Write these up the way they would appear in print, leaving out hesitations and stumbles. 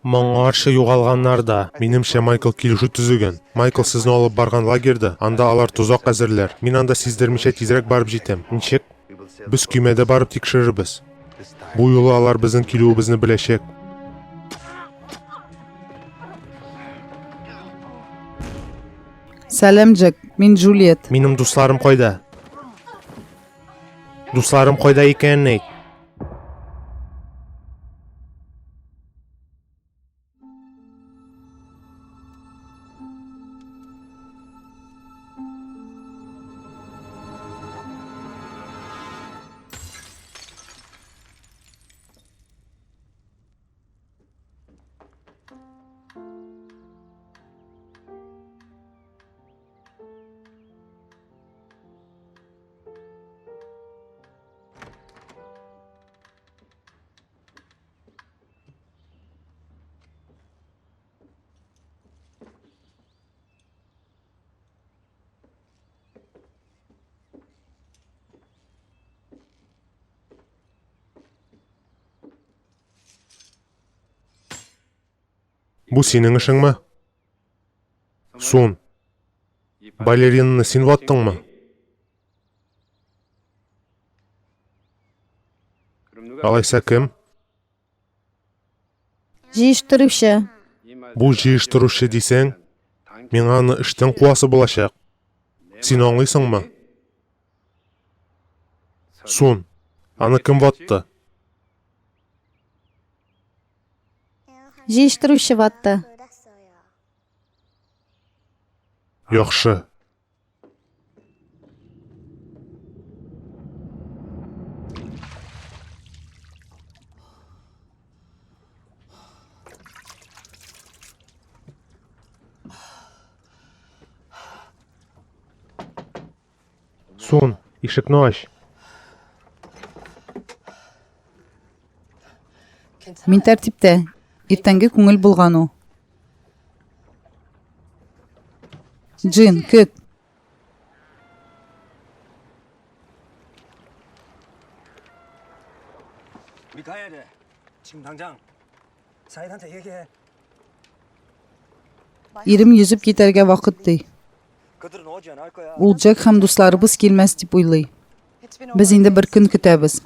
Моңарчы югалганнар да. Минемчә, Майкл килешү төзегән. Майкл сезне алып барган лагерьда, анда алар тозак әзерләр. Мин анда сиздермичә тизрәк барып җитәм. Ничек? Без көймәдә барып тикшерербез. Бу юлы алар безнең килүебезне беләчәк. Сәлам, Джек. Мин Джульет. Минем дусларым кайда? Дусларым кайда икәнен әйт. Бу синең эшеңме? Сун. Балеринаны син ваттыңмы? Алайса кем? Җыештыручы. Бу җыештыручы дисәң, миңа аны эштән куасы булачак. Син аңлыйсыңмы? Сун, аны кем ватты? Җыештыручы ватты. Яхшы. Сун, ишекне ач. Мин тәртиптә. Иртәнге күңел болгану. Джин, көт. Ирем йөзеп китәргә вакыт ди. Ул Джек һәм дусларыбыз килмәс дип уйлый. Без инде бер көн көтәбез.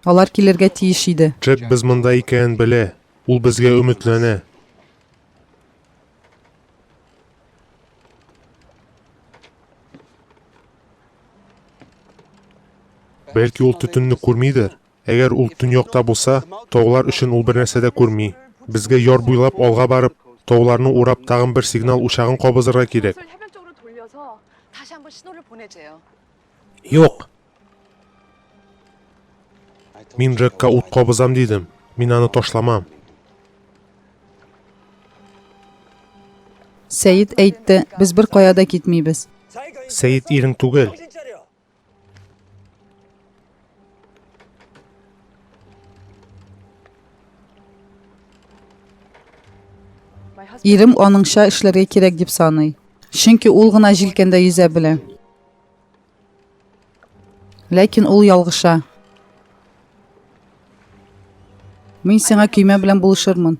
Алар килергә тиеш иде. Джек без монда икәнен белә. Ул безгә өметләнә. Бәлки ул төтенне күрмидер? Әгәр ул төньякта булса, таулар өчен ул бернәрсә дә күрми. Безгә яр буйлап алга барып, тауларны урап тагын бер сигнал учагын кабызырга кирәк. Юк! Мин Джекка ут кабызам дидем. Мин аны ташламам. Сәет әйтте, без бер кая да китмибез. Сәет ирең түгел. Ирем аныңча эшләргә кирәк дип саный. Чөнки ул гына җилкәндә йөзә белә. Ләкин ул ялгыша. Мин сиңа көймә белән булышырмын.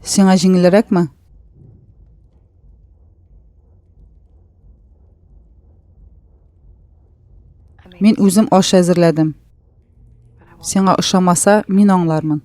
Сиңа җиңелрәкме? Мин үзем аш әзерләдем. Сиңа ошамаса, мин аңлармын.